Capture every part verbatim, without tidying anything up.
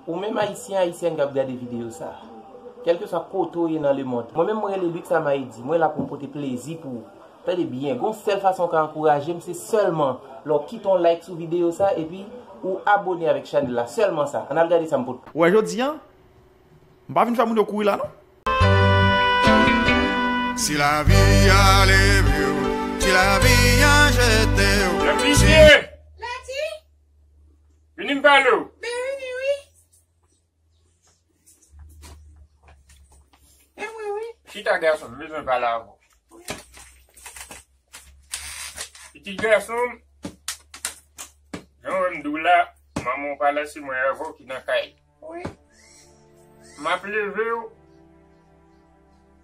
Ou menm Ayisyen, Ayisyèn k ap gade videyo sa, kèlkeswa kote w ye nan lemonn, mwen menm mwen rele Luc Samaedi, mwen la pou m pote plezi pou ou. Tande byen, gon sèl fason w ka ankouraje m, se sèlman lè w kite yon like sou videyo sa, epi ou abone avèk chanèl la, sèlman sa. Ann al gade sa m pote. Ou wè jodi a, m pa vin fè moun yo kouri la non. Si lavi a leve w, si lavi a jete w. Lè misye! Lati! Vini m pale w. Ben vini wi. E mwen wi. Chita gason, m bezwen pale avè w. Pitit gason m, jan w wè m di w la, manman w pa la, se mwen avè w ki nan kay. Wi. M ap leve w,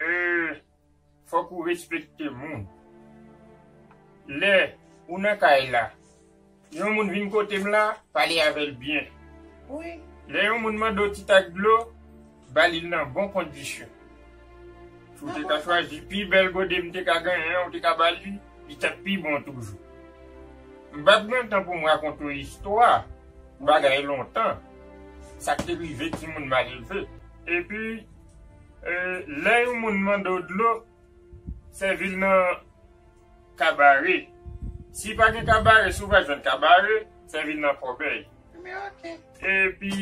e, fòk ou respekte moun. Lè ou nan kay la, yon moun vin kote m la, pale avè l byen. Wi. Lè yon moun mande w ti tak dlo, ba li l nan bon kondisyon. Si w te ka chwazi pi bèl gode m te ka genyen an, ou te ka ba li, li t ap pi bon toujou. M p ap gen tan pou m rakonte w istwa, bagay lontan, sa k te rive timoun malelve. Epi, e, lè yon moun mande w dlo, sèvi l nan kabare. Si pa gen kabare, si w pa jwenn kabare, sèvi l nan kòbèy. Men oke. Epi,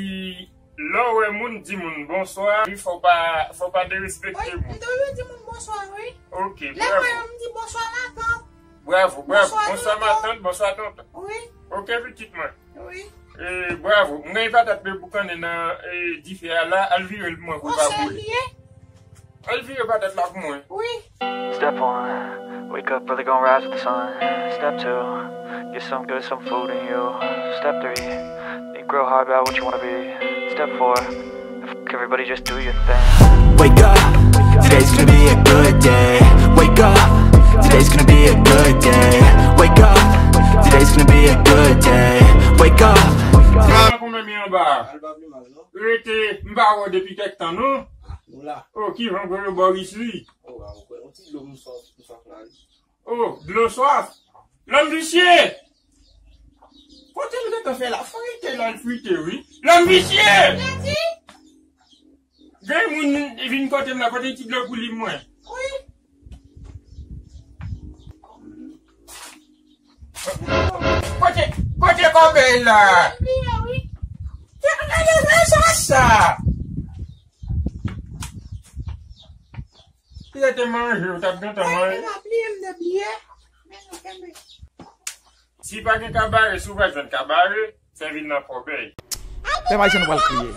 lè w wè moun, di moun bonswa, wi, fò w pa, fò w pa derespekte moun. Wi, m toujou di moun bonswa, wi. Oke, bravo. Lè m wè yo, m di bonswa matant. Bravo, bravo. Bonswa matant, bonswa tonton. Wi. Oke, pitit mwen. Wi. E, bravo. M gen patat m boukannen nan, e, dife a la, al vire l pou mwen pou l pa boule. Al vire patat la pou mwen. Wi. Step one, wake up early, gonna rise with the sun. Step two, get some good, some food in you. Step three, think real hard about what you wanna be. Step four, fuck everybody, just do your thing. Wake up, today's gonna be a good day. Wake up, today's gonna be a good day. Wake up, today's gonna be a good day. Wake up. Sa konbyen mi anba? Al pa pi mal, non? Rete, m pa wè w depi kèk tan, non? Ah, nou la. Oh, ki jan gwo yo ba w isi? Oh, ah, ou kwè, yon ti dlo m swaf, m swaf la, wi. Oh, dlo swaf? Lòm visye! Kote l gentan fè la? Frite la, l frite, wi. Lòm visye! Gen moun vin kote m la, pote ti dlo pou li, mwen. Wi. Kote, kote kòbèy la? Te gade rezon sa. Si se te manje, ou t ap gentan manje. Si pa gen kabare, si w pa jwenn kabare, sèvi l nan kòbèy. Pèp ayisyen nou pral kriye.